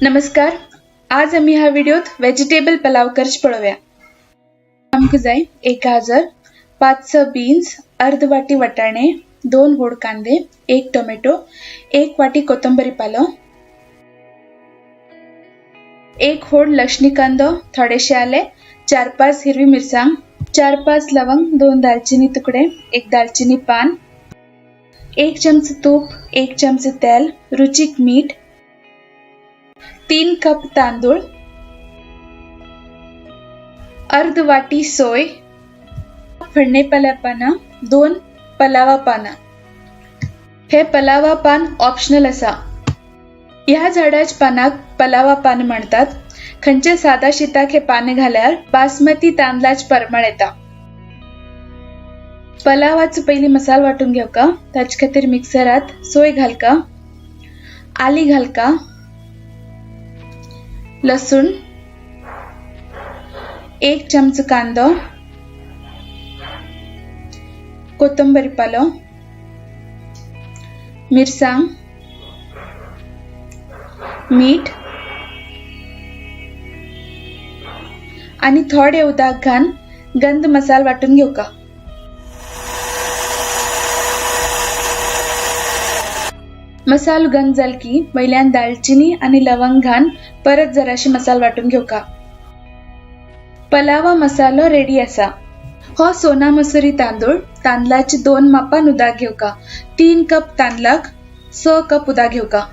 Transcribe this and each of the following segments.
नमस्कार, आज आमी ह्या व्हिडिओत व्हेजिटेबल पलाव करच पळोवया। आमकां जाय एक गाजर, 5-6 बीन्स, अर्द वाटी वाटाणे, 2 व्हड कांदे, 1 टोमॅटो, 1 वाटी कोथंबीर पालो, 1 व्हड लसणी कांदो, थोडेशे आले, 4-5 हिरवी मिरसांग, 4-5 लवंग, 2 दालचिनी तुकडे, 1 दालचिनी पान, 1 चमचा तूप, 1 चमचा तेल, रुचीक मीठ, 3 कप तांदूळ, अर्ध वाटी सोय, फडणे पला पाना, 2 पलावा पाना। हे पलावा पान ऑप्शनल असा। ह्या झाडाच्या पानाक पलावा पान म्हणतात। खंयचे सादा शिताक हे पान घाल्यार बासमती तांदळाच परमळ येता। पलावाचो पयली मसाल वाटून घेवका। ताचे खातीर मिक्सरात सोय घालका, आली घालका, लसूण, 1 चमचा कांदो, कोथंबीर पालो, मिरसांग, मीठ आणि थोडे उदक घालून गंध मसाल वाटून घेवका। मसालो गंध जाल की वयल्यान दालचिनी आणि लवंग घालून परत जराशी मसाल वाटून घेवका। पलावा मसालो रेडी असा। हो सोना मसुरी तांदूळ तांदळाची 2 मापान उदक घेवका। 3 कप तांदळाक 6 कप उदक घेवका।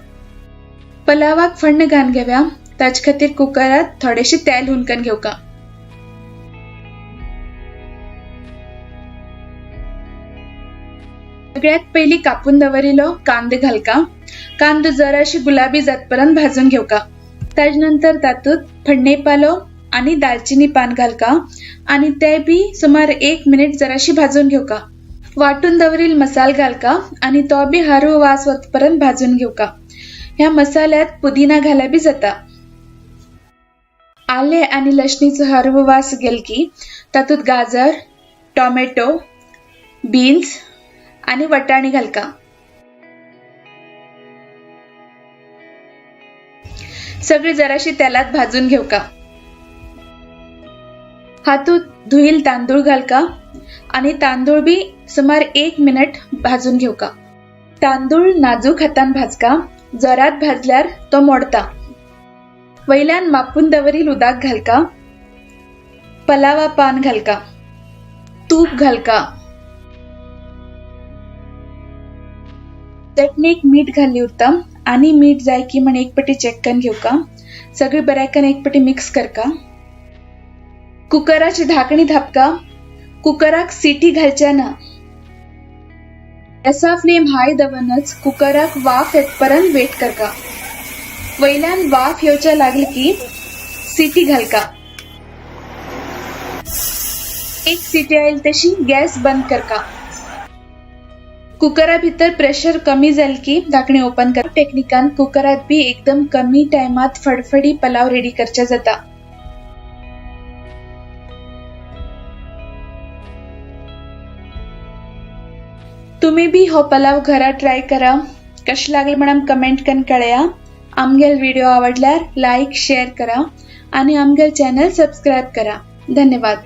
पलावाक फण्ण घालून घेवया। ताचे खातीर कुकरात थोडेशे तेल हुनकन घेवका। सगळ्यात पयली कापून दवरिल्लो कांदो घालका। कांदो जराशी गुलाबी जातपर्यंत भाजून घेवका। ताजे नंतर तातूंत फडणे पालो आणि दालचिनी पान घालका आणि ते बी सुमार 1 मिनिट जराशी भाजून घेवका। वाटून दवरिल मसाल घालका आणि तो बी हारू वास वचपर्यंत भाजून घेवका। ह्या मसाल्यात पुदिना घाल्या बी जाता। आले आणि लसणीचो हरवो वास गेल की तातूंत गाजर, टोमॅटो, बीन्स आणि वाटाणे घालका। सगळे जराशी तेलात भाजून घेवका। हातूंत धुईल तांदूळ घालका आणि तांदूळ बी सुमार 1 मिनिट भाजून घेवका। तांदूळ नाजूक हातान भाजका, जोरात भाजल्यार तो मोडता। वयल्यान मापून दवरील उदक घालका, पलावा पान घालका, तूप घालका। चटणीक मीठ घाल्ली उरता आणि मीठ जाय की म्हण एक पटी चेक करून घेवका। सगळी बऱ्याकन एक पटी मिक्स करका। कुकराची धाकणी धापका। कुकराक सिटी घालच्या ना। गॅसा फ्लेम हाय दवरनच कुकराक वाफ येतपर्यंत वेट करका। वयल्यान वाफ येवच्या लागली की सिटी घालका। 1 सिटी आयल तशी गॅस बंद करका। कुकरा भितर प्रेशर कमी जाल की धाकणी ओपन कर। टेक्निकान कुकरात बी एकदम कमी टायमात फडफडी पलाव रेडी करच्या जाता। तुम्ही बी हो पलाव घरा ट्राय करा। कशें लागलें म्हण कमेंट करून कळया। आमगेल व्हिडिओ आवडल्यार लायक शेअर करा आणि आमगेल चॅनल सबस्क्राइब करा। धन्यवाद।